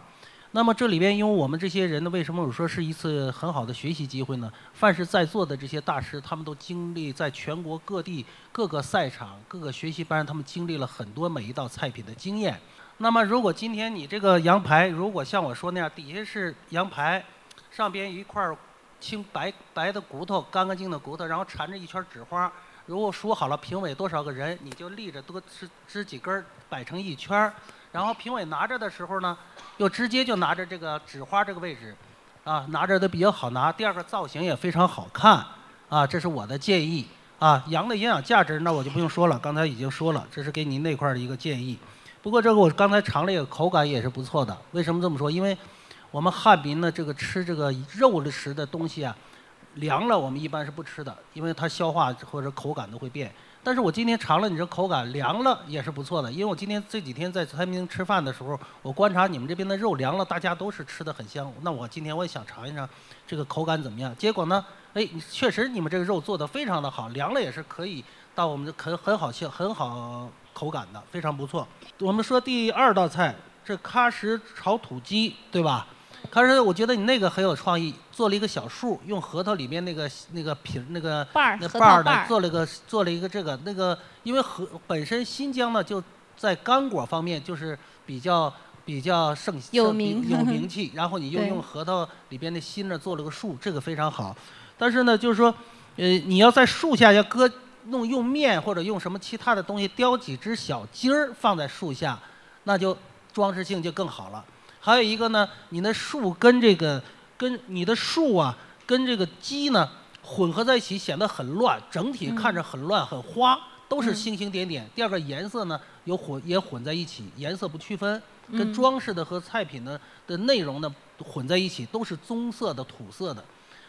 那么这里边，因为我们这些人呢，为什么我说是一次很好的学习机会呢？凡是在座的这些大师，他们都经历在全国各地各个赛场、各个学习班，他们经历了很多每一道菜品的经验。那么，如果今天你这个羊排，如果像我说那样，底下是羊排，上边一块青白白的骨头，干干净的骨头，然后缠着一圈纸花。如果数好了评委多少个人，你就立着多支支几根摆成一圈，然后评委拿着的时候呢，又直接就拿着这个纸花这个位置，啊，拿着都比较好拿。第二个造型也非常好看，啊，这是我的建议。啊，羊的营养价值那我就不用说了，刚才已经说了，这是给您那块的一个建议。不过这个我刚才尝了一个，口感也是不错的。为什么这么说？因为我们汉民呢，这个吃这个肉的食的东西啊，凉了我们一般是不吃的，因为它消化或者口感都会变。但是我今天尝了你这口感，凉了也是不错的。因为我今天这几天在餐厅吃饭的时候，我观察你们这边的肉凉了，大家都是吃的很香。那我今天我也想尝一尝这个口感怎么样。结果呢，哎，确实你们这个肉做的非常的好，凉了也是可以到我们很很好吃，很好口感的，非常不错。我们说第二道菜，这喀什炒土鸡，对吧？喀什，我觉得你那个很有创意，做了一个小树，用核桃里面那个那个皮那个瓣儿，那瓣儿的，做了个做了一个这个那个，因为核本身新疆呢就在干果方面就是比较比较盛有名有名气，然后你又用核桃里边的芯呢做了个树，这个非常好。但是呢，就是说，呃，你要在树下要搁弄用面或者用什么其他的东西雕几只小鸡儿放在树下，那就装饰性就更好了。还有一个呢，你的树跟这个跟你的树啊跟这个鸡呢混合在一起，显得很乱，整体看着很乱很花，都是星星点点。第二个颜色呢，有混也混在一起，颜色不区分，跟装饰的和菜品呢的内容呢混在一起，都是棕色的、土色的。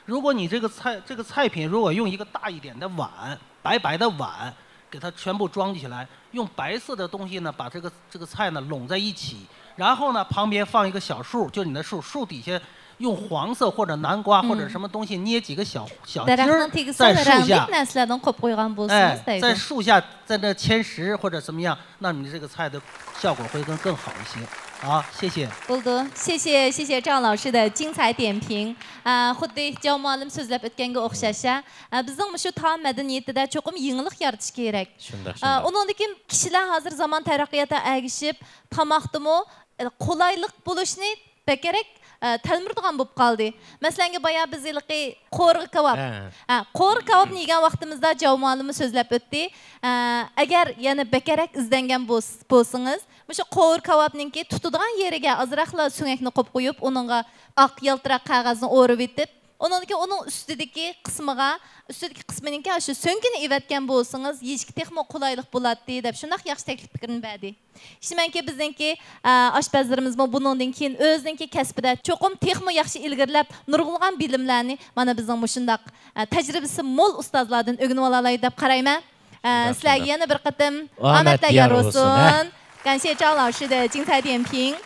如果你这个菜这个菜品如果用一个大一点的碗，白白的碗，给它全部装起来，用白色的东西呢把这个这个菜呢拢在一起，然后呢旁边放一个小树，就你的树树底下用黄色或者南瓜或者什么东西捏几个小小筋儿，在树下，哎，在树下在那牵食或者怎么样，那你这个菜的效果会更更好一些。好，谢谢。 بولدى. 谢谢谢谢张老师的精彩点评. ئە، خۇددى جاۋ مۇئەللىم سۆزلەپ ئۆتكەنگە ئوخشاش، ئە، بىزنىڭ مۇشۇ تائام مەدەنىيىتىدە چوقۇم يېڭىلىق يارىتىش كېرەك. ئۇنىڭدىن كېيىن كىشىلەر ھازىر زامان تەرەققىياتىغا ئەگىشىپ، تاماقتىمۇ، ئە، قولايلىق بولۇشنى بەكرەك، ئە، تەلمۈرىدىغان بولۇپ قالدى. مەسىلەنگە، بايا بىز ھېلىقى قورغا كاۋاپ، ھە، قورغا كاۋاپنى يېگەن ۋاقتىمىزدا جاۋ مۇئەللىممۇ سۆزلەپ ئۆتتى. ئە، ئەگەر يەنە بەكرەك ئىزدەنگەن بولس-، بولسىڭىز، مۇشۇ قورغا كاۋاپنىڭكى تۇتىدىغان يېرىگە ئازراقلا سۆڭەكنى قويۇپ قويۇپ، ئۇنىڭغا ئاق يالتىراق قەغەزنى ئورىۋېتىپ، ئۇنىڭدىن كېيىن ئۇنىڭ ئۈستىدىكى قىسمىغا، ئۈستىدىكى قىسمىنىڭكى ئاشۇ سۆڭىكىنى ئېۋەتكەن بولسىڭىز، يېيىشكە تېخىمۇ قولايلىق بولاتتى، دەپ شۇنداق ياخشى تەكلىپ پىكىرنى بەردى. ئىشىنىمەنكى، بىزنىڭكى، ئە، ئاشپەزلىرىمىزمۇ بۇنىڭدىن كېيىن ئۆزىنىڭكى كەسپىدە چوقۇم تېخىمۇ ياخشى ئىلگىرىلەپ، نۇرغۇنلىغان بىلىملەرنى مانا بىزنىڭ مۇشۇنداق، ئە، تەجرىبىسى مول ئۇستازلاردىن ئۆگىنىۋالالايدۇ دەپ قارايمەن. ئە، شۇنداق، سىلەرگە شۇنداق. يەنە بىر قېتىم ئامەتلەر يار بولسۇن، ھە. ئامەتلەر يار بولسۇن، ھە. 感谢张老师的精彩点评.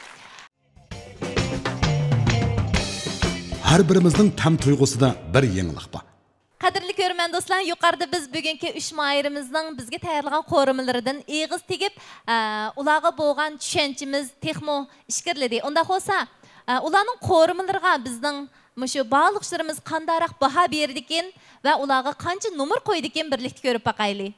ھەر بىرىمىزنىڭ تەم تۇيغۇسىدا بىر يېڭىلىق بار. قەدىرلىك كۆرۈرمەن دوستلار، يۇقىرىدا بىز بۈگۈنكى ئۈچ ماھىرىمىزنىڭ بىزگە تەييارلىغان قورۇمىلىرىدىن ئېغىز تېگىپ، ئە، ئۇلارغا بولغان چۈشەنچىمىز تېخىمۇ ئىچكىرىلىدى. ئۇنداق بولسا، ئە، ئۇلارنىڭ قورۇمىلىرىغا بىزنىڭ مۇشۇ بارلىقچىلىرىمىز قانداقراق باھا بېرىدىكىن ۋە ئۇلارغا قانچە نومۇر قويىدىكىن بىرلىكتە كۆرۈپ باقايلى.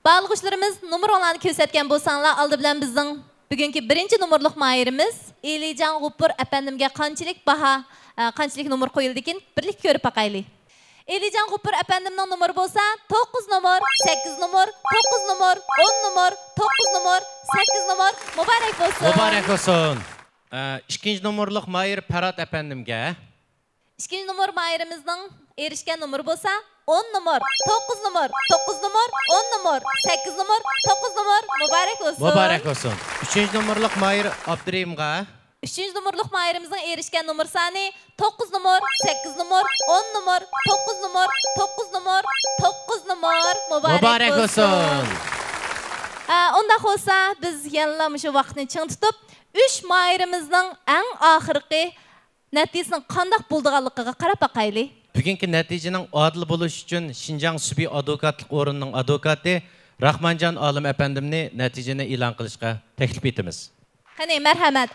بارلىقچىلىرىمىز نومۇرۇڭلارنى كۆرسەتكەن بولساڭلار، ئالدى بىلەن بىزنىڭ بۈگۈنكى بىرىنچى نومۇرلۇق ماھىرىمىز ئېلىجان غوپۇر ئەپەندىمگە قانچىلىك باھا، ئە، قانچىلىك نومۇر قويۇلىدىكىن بىرلىكتە كۆرۈپ باقايلى. ئېلىجان غوپۇر ئەپەندىمنىڭ نومۇرى بولسا توققۇز نومۇر، سەككىز نومۇر، توققۇز نومۇر، ئون نومۇر، توققۇز نومۇر، سەككىز نومۇر. مۇبارەك بولسۇن! مۇبارەك بولسۇن! ئە، ئىككىنچى نومۇرلۇق ماھىر پەرھات ئەپەندىمگە. ئىككىنچى نومۇر ماھىرىمىزنىڭ ئېرىشكەن نومۇرى بولسا ئون نومۇر، توققۇز نومۇر، توققۇز نومۇر، ئون نومۇر، سەككىز نومۇر، توققۇز نومۇر. مۇبارەك بولسۇن! مۇبارەك بولسۇن! ئۈچىنچى نومۇرلۇق ماھىر ئابدۇرېھىمغا. ئۈچىنچى نومۇرلۇق ماھىرىمىزنىڭ ئېرىشكەن نومۇر سانى توققۇز نومۇر، سەككىز نومۇر، ئون نومۇر، توققۇز نومۇر، توققۇز نومۇر، توققۇز نومۇر. مۇبارەك بولسۇن! ئە، ئۇنداق بولسا، بىز يەنىلا مۇشۇ ۋاقىتنى چىڭ تۇتۇپ، ئۈچ ماھىرىمىزنىڭ ئەڭ ئاخىرقى نەتىجىسىنىڭ قانداق بولىدىغانلىقىغا قاراپ باقايلى. بۈگۈنكى نەتىجىنىڭ ئادىل بولۇشى ئۈچۈن شىنجاڭ سۈبھى ئادۋوكاتلىق ئورنىنىڭ ئادۋوكاتى راخمانجان ئالىم ئەپەندىمنى نەتىجىنى ئېلان قىلىشقا تەكلىپ ئېتىمىز. قېنى، مەرھەمەت.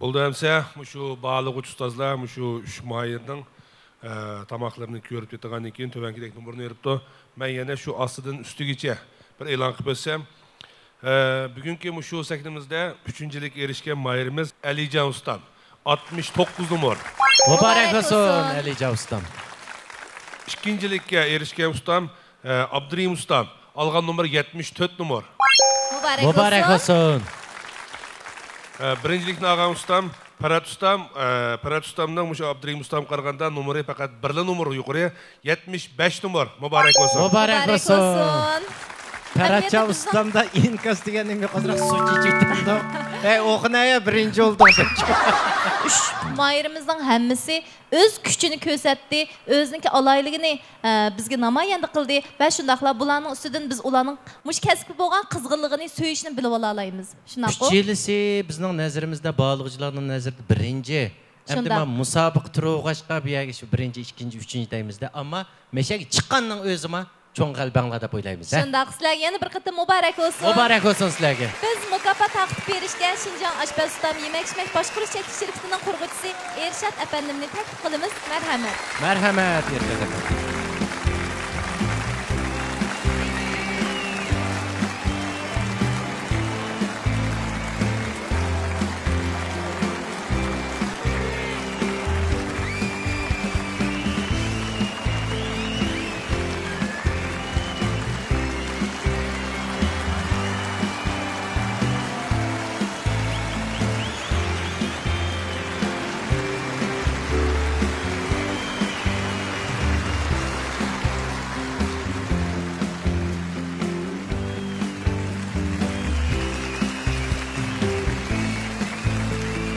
بولدى ئەمسە، مۇشۇ باھالىغۇچى ئۇستازلار مۇشۇ ئۈچ ماھىرنىڭ، ئە، تاماقلىرىنى كۆرۈپ يېتىغاندىن كېيىن تۆۋەنكىدەك نومۇرنى بېرىپتۇ. مەن يەنە شۇ ئاستىدىن ئۈستىگىچە بىر ئېلان قىلىپ ئۆتسەم، ئە، بۈگۈنكى مۇشۇ سەھنىمىزدە ئۈچىنچىلىككە ئېرىشكەن ماھىرىمىز ئەلىجان ئۇستام، ئاتمىش توققۇز نومۇر. مۇبارەك بولسۇن، ئەلىجان ئۇستام. ئىككىنچىلىككە ئېرىشكەن ئۇستام، ئابدۇرېھىم ئۇستام، ئالغان نومۇر يەتمىش تۆت نومۇر. مۇبارەك بولسۇن. بىرىنچىلىكنى ئالغان ئۇستام پەرھات ئۇستام. پەرھات ئۇستامنىڭ مۇشۇ ئابدۇرېھىم ئۇستامغا قارىغاندا نومۇرى پەقەت بىرلا نومۇر يۇقىرى، يەتمىش بەش نومۇر. مۇبارەك بولسۇن. مۇبارەك بولسۇن. پەرھاتجان ئۇستامدا ئىنكاس دېگەن نېمە، يۇقىرىراق سۇ چېچىۋېتىپتۇ. ھەي، ئوقۇنا يا، بىرىنچى بولدۇڭ سەن. ئۈچ ماھىرىمىزنىڭ ھەممىسى ئۆز كۈچىنى كۆرسەتتى، ئۆزىنىڭكى ئالاھىدىلىكىنى، ئە، بىزگە نامايەندە قىلدى ۋە شۇنداقلا بۇلارنىڭ ئۈستىدىن بىز ئۇلارنىڭ مۇشۇ كەسىپكە بولغان قىزغىنلىقىنى، سۆيۈشىنى بىلىۋالالايمىز. شۇنداققۇ؟ ئۈچىلىسى بىزنىڭ نەزىرىمىزدە، باھالىغۇچىلارنىڭ نەزىرىدە بىرىنچى. ئەمدى شۇنداق. مانا مۇسابىقە تۇرۇۋالغاچقا، بۇ يەرگە شۇ بىرىنچى، ئىككىنچى، ئۈچىنچى دەيمىز-دە. ئەمما مەشەگە چىققاننىڭ ئۆزىما چوڭ غەلىبەڭلار دەپ ئويلايمىز، ھە؟ شۇنداق، سىلەرگە يەنە بىر قېتىم مۇبارەك بولسۇن. مۇبارەك بولسۇن سىلەرگە. بىز مۇكاپات تارقىتىپ بېرىشكە شىنجاڭ ئاشپەز ئۇستام يېمەك-ئىچمەك باشقۇرۇش چەكلىك شىركىتىنىڭ قۇرغۇچىسى ئېرشات ئەپەندىمنى تەكلىپ قىلىمىز. مەرھەمەت. مەرھەمەت، ئېرشات ئەپەندى.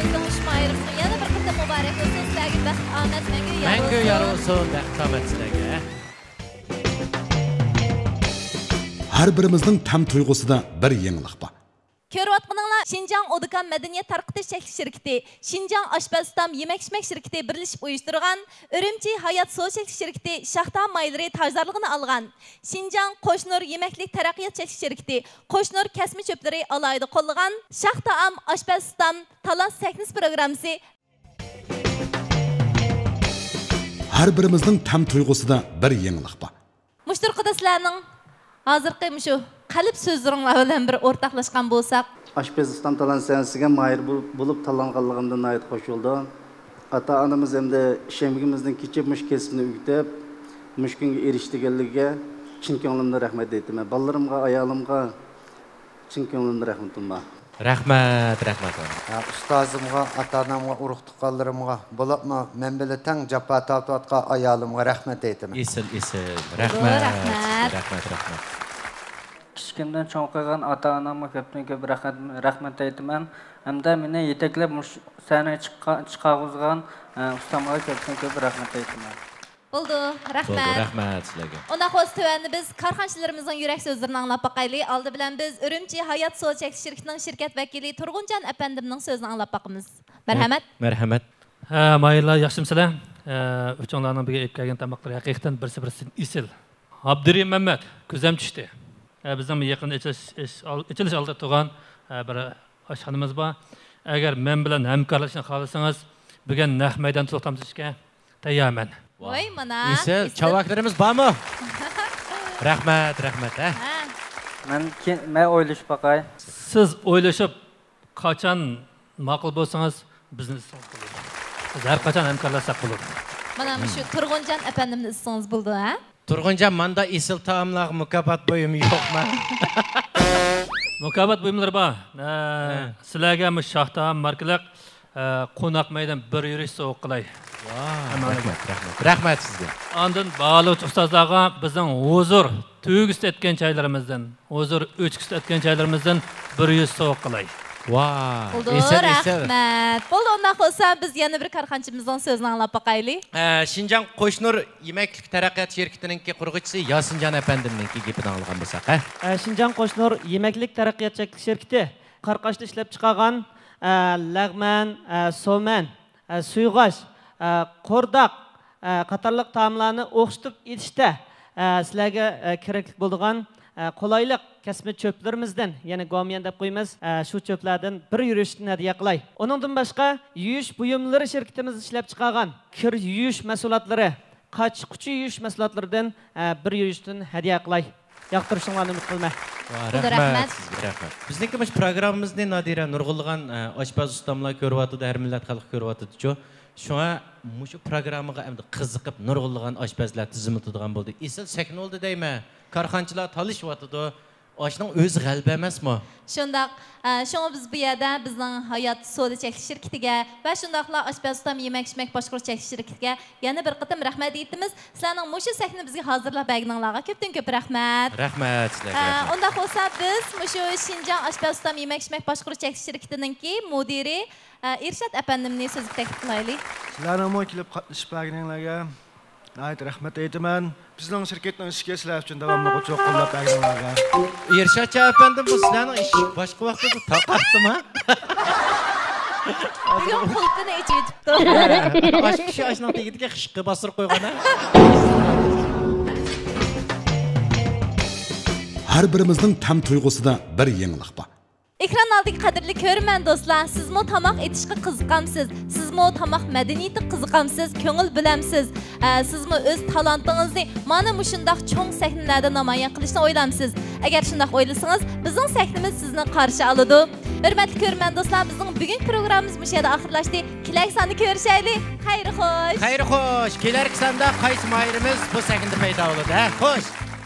بىزنىڭ ئۈچ ماھىرىمىزغا يەنە بىر قېتىم مۇبارەك بولسۇن. سىلەرگە بەخت، ئامەت مەڭگۈ يار بولسۇن. مەڭگۈ يار بولسۇن، بەخت، ئامەت سىلەرگە. ھەر بىرىمىزنىڭ تەم تۇيغۇسىدا بىر يېڭىلىق بار. كۆرۈۋاتقىنىڭلار شىنجاڭ ئودىكام مەدەنىيەت تارقىتىش چەكلىك شىركىتى، شىنجاڭ ئاشپەز ئۇستام يېمەك-ئىچمەك شىركىتى بىرلىشىپ ئۇيۇشتۇرغان ئۈرۈمچى ھايات سودا چەكلىك شىركىتى شاختا مايلىرى تاجدارلىقىنى ئالغان، شىنجاڭ قوشنۇر يېمەكلىك تەرەققىيات چەكلىك شىركىتى قوشنۇر كەسمە چۆپلىرى ئالاھىدە قوللىغان شاخ تائام ئاشپەز ئۇستام تالانت سەھنىسى پروگراممىسى. ھەر بىرىمىزنىڭ تەم تۇيغۇسىدا بىر يېڭىلىق بار. مۇشۇ تۇرقىدا سىلەرنىڭ ھازىرقى مۇشۇ قەلب سۆزلىرىڭلار بىلەن بىر ئورتاقلاشقان بولساق. ئاشپەز ئۇستام تالانت سەھنىسىگە ماھىر بول-، بولۇپ تاللانغانلىقىمدىن ناھايىتى خۇش بولدۇم. ئاتا-ئانىمىز ھەمدە ئىشەنگىنىمىزدىن كېچىپ، مۇشۇ كەسىپنى ئۆگىتىپ، مۇشۇ كۈنگە ئېرىشتۈرگەنلىكىگە چىن كۆڭلۈمدىن رەھمەت ئېيتىمەن. بالىلىرىمغا، ئايالىمغا چىن كۆڭلۈمدىن رەھمىتىم بار. رەھمەت، رەھمەت. ھە، ئۇستازىمغا، ئاتا-ئانامغا، ئۇرۇق-تۇغقانلىرىمغا، بولۇپمۇ مەن بىلەن تەڭ جاپا تارتىۋاتقان ئايالىمغا رەھمەت ئېيتىمەن. ئېسىل، ئېسىل. رەھمەت. رەھمەت. رەھمەت، رەھمەت. كىچىكىمدىن چوڭ قىلغان ئاتا-ئانامغا كۆپتىن كۆپ رەھمەت، رەھمەت ئېيتىمەن. ھەمدە مېنى يېتەكلەپ مۇشۇ سەھنىگە چىققا-، چىقارغۇزغان، ئە، ئۇستامغا كۆپتىن كۆپ رەھمەت ئېيتىمەن. بولدى، بولدى، رەھمەت. رەھمەت سىلەرگە. ئۇنداق بولسا، تۆۋەندە بىز كارخانىچىلىرىمىزنىڭ يۈرەك سۆزلىرىنى ئاڭلاپ باقايلى. ئالدى بىلەن بىز ئۈرۈمچى ھايات سودا چەكلىك شىركىتىنىڭ شىركەت ۋەكىلى تۇرغۇنجان ئەپەندىمنىڭ سۆزىنى ئاڭلاپ باقىمىز. مەرھەمەت. مەرھەمەت. ھە، ماھىرلار، ياخشىمۇسىلەر؟ ھە، ئۈچۈڭلارنىڭ بۈگۈن ئېلىپ كەلگەن تاماقلىرى ھەقىقەتەن بىرسى بىرسىدىن ئېسىل. ئابدۇرېھىم مەمەت، كۆزەم چۈشتى. ھە، بىزنىڭ يېقىندا ئېچىلىش، ئېچ-، ئال-، ئېچىلىش ئالدىدا تۇرغان، ھە، بىر ئاشخانىمىز بار. ئەگەر مەن بىلەن ھەمكارلىشىشنى خالىسىڭىز، بۈگۈن نەق مەيداندا توختامسىز ئىشكە تەييارمەن. ۋاي، مانا، ئېسىل. ئېسىل. چاۋاكلىرىمىز بارمۇ؟ رەھمەت، رەھمەت، ھە؟ ھە. مەن كېيىن، مەن ئويلىشىپ باقاي. سىز ئويلىشىپ، قاچان ماقۇل بولسىڭىز، بىزنى ئىزدىسىڭىز بولىدۇ. بىز ھەر قاچان ھەمكارلاشساق بولىدۇ. مانا مۇشۇ تۇرغۇنجان ئەپەندىمنى ئىزدىسىڭىز بولىدۇ، ھە؟ تۇرغۇنجان، ماندا ئېسىل تائاملارغا مۇكاپات بۇيۇمى يوقمۇ؟ مۇكاپات بۇيۇملىرى بار. ئە، ھە. سىلەرگە مۇشۇ شاھ تائام ماركىلىق، ئە، قوناق مەيدان بىر يۈرۈش سوۋغا قىلاي. ۋاي، ھەممىڭلارغا. رەھمەت، رەھمەت. رەھمەت سىزگە. ئاندىن بارلىق ئۇستازلارغا بىزنىڭ ھۇزۇر تۆگىسى ئەتكەن چايلىرىمىزدىن، ھۇزۇر ئۆچكىسى ئەتكەن چايلىرىمىزدىن بىر يۈز سوۋغا قىلاي. ۋاي، بولدى، ئېسىل، ئېسىل. رەھمەت. بولدى، ئۇنداق بولسا، بىز يەنە بىر كارخانىچىمىزنىڭ سۆزىنى ئاڭلاپ باقايلى. ئە، شىنجاڭ قوشنۇر يېمەكلىك تەرەققىيات شىركىتىنىڭكى قۇرغۇچىسى ياسىنجان ئەپەندىمنىڭكى گېپىنى ئاڭلىغان بولساق، ھە؟ ئە، شىنجاڭ قوشنۇر يېمەكلىك تەرەققىيات چەكلىك شىركىتى قاراقاشتا ئىشلەپ چىقارغان، ئە، لەغمەن، ئە، سومەن، ئە، سۇيغاش، ئە، قورداق، ئە، قاتارلىق تائاملارنى ئوخشىتىپ ئېتىشتە، ئە، سىلەرگە، ئە، كېرەكلىك بولىدىغان، ئە، قولايلىق كەسمە چۆپلىرىمىزدىن، يەنى گوميەن دەپ قويىمىز، ئە، شۇ چۆپلەردىن بىر يۈرۈشتىن ھەدىيە قىلاي. ئۇنىڭدىن باشقا، يۇيۇش بۇيۇملىرى شىركىتىمىز ئىشلەپ چىقارغان كىر يۇيۇش مەھسۇلاتلىرى، قاچا-قۇچا يۇيۇش مەھسۇلاتلىرىدىن، ئە، بىر يۈرۈشتىن ھەدىيە قىلاي. ياقتۇرۇشۇڭلارنى ئۈمىد قىلىمەن. ۋا، بولدى، رەھمەت رەھمەت. سىزگە، رەھمەت. بىزنىڭكى مۇشۇ پروگراممىمىزنى نادىرە نۇرغۇنلىغان، ئە، ئاشپەز ئۇستاملار كۆرۈۋاتىدۇ، ھەر مىللەت خەلقى كۆرۈۋاتىدۇچۇ. شۇڭا مۇشۇ پروگراممىغا ئەمدى قىزىقىپ نۇرغۇنلىغان ئاشپەزلەر تىزىملىتىدىغان بولدى. ئېسىل سەھنە بولدى دەيمەن. كارخانىچىلار تالىشىۋاتىدۇ. ئاشۇنىڭ ئۆزى غەلىبە ئەمەسمۇ؟ شۇنداق. ئە، شۇڭا بىز بۇ يەردە بىزنىڭ ھايات سودا چەكلىك شىركىتىگە ۋە شۇنداقلا ئاشپەز ئۇستام يېمەك-ئىچمەك باشقۇرۇش چەكلىك شىركىتىگە يەنە بىر قېتىم رەھمەت ئېيتىمىز. سىلەرنىڭ مۇشۇ سەھنىنى بىزگە ھازىرلاپ بەرگىنىڭلارغا كۆپتىن كۆپ رەھمەت. رەھمەت سىلەرگە، ئە، رەھمەت. ئۇنداق بولسا، بىز مۇشۇ شىنجاڭ ئاشپەز ئۇستام يېمەك-ئىچمەك باشقۇرۇش چەكلىك شىركىتىنىڭكى مۇدىرى، ئە، ئىرشات ئەپەندىمنى سۆزگە تەكلىپ قىلايلى. سىلەرنىڭمۇ كېلىپ قاتنىشىپ بەرگىنىڭلارگە ناھايىتى رەھمەت ئېيتىمەن. بىزنىڭ شىركەتنىڭ ئىشىكى سىلەر ئۈچۈن داۋاملىق ئوچۇق، قوللاپ بەرگىنىڭلارغا. ئىرشاتشا ئەپەندىم، بۇ سىلەرنىڭ ئىشىك باشقا ۋاقىتتا تاقاپتىما؟ بۈگۈن قۇلپىنى ئېچىۋېتىپتۇ. ئاشۇ كىشى ئاشۇنىڭ تېگىدىكى خىشقا باستۇرۇپ قويغان، ھە؟ ھەر بىرىمىزنىڭ تەم تۇيغۇسىدا بىر يېڭىلىق بار. ئېكران ئالدىدىكى قەدىرلىك كۆرۈرمەن دوستلار، سىزمۇ تاماق ئېتىشقا قىزىقامسىز؟ سىزمۇ تاماق مەدەنىيىتىگە قىزىقامسىز؟ كۆڭۈل بۆلەمسىز؟ ئە، سىزمۇ ئۆز تالانتىڭىزنى مانا مۇشۇنداق چوڭ سەھنىلەردە نامايان قىلىشنى ئويلامسىز؟ ئەگەر شۇنداق ئويلىسىڭىز، بىزنىڭ سەھنىمىز سىزنى قارشى ئالىدۇ. ھۆرمەتلىك كۆرۈرمەن دوستلار، بىزنىڭ بۈگۈنكى پروگراممىمىز مۇشۇ يەردە ئاخىرلاشتى. كېلەركى ساندا كۆرۈشەيلى. خەير خوش. خەير خوش. كېلەركى ساندا قايسى ماھىرىمىز بۇ سەھنىدە پەيدا بولىدۇ، ھە؟ خوش.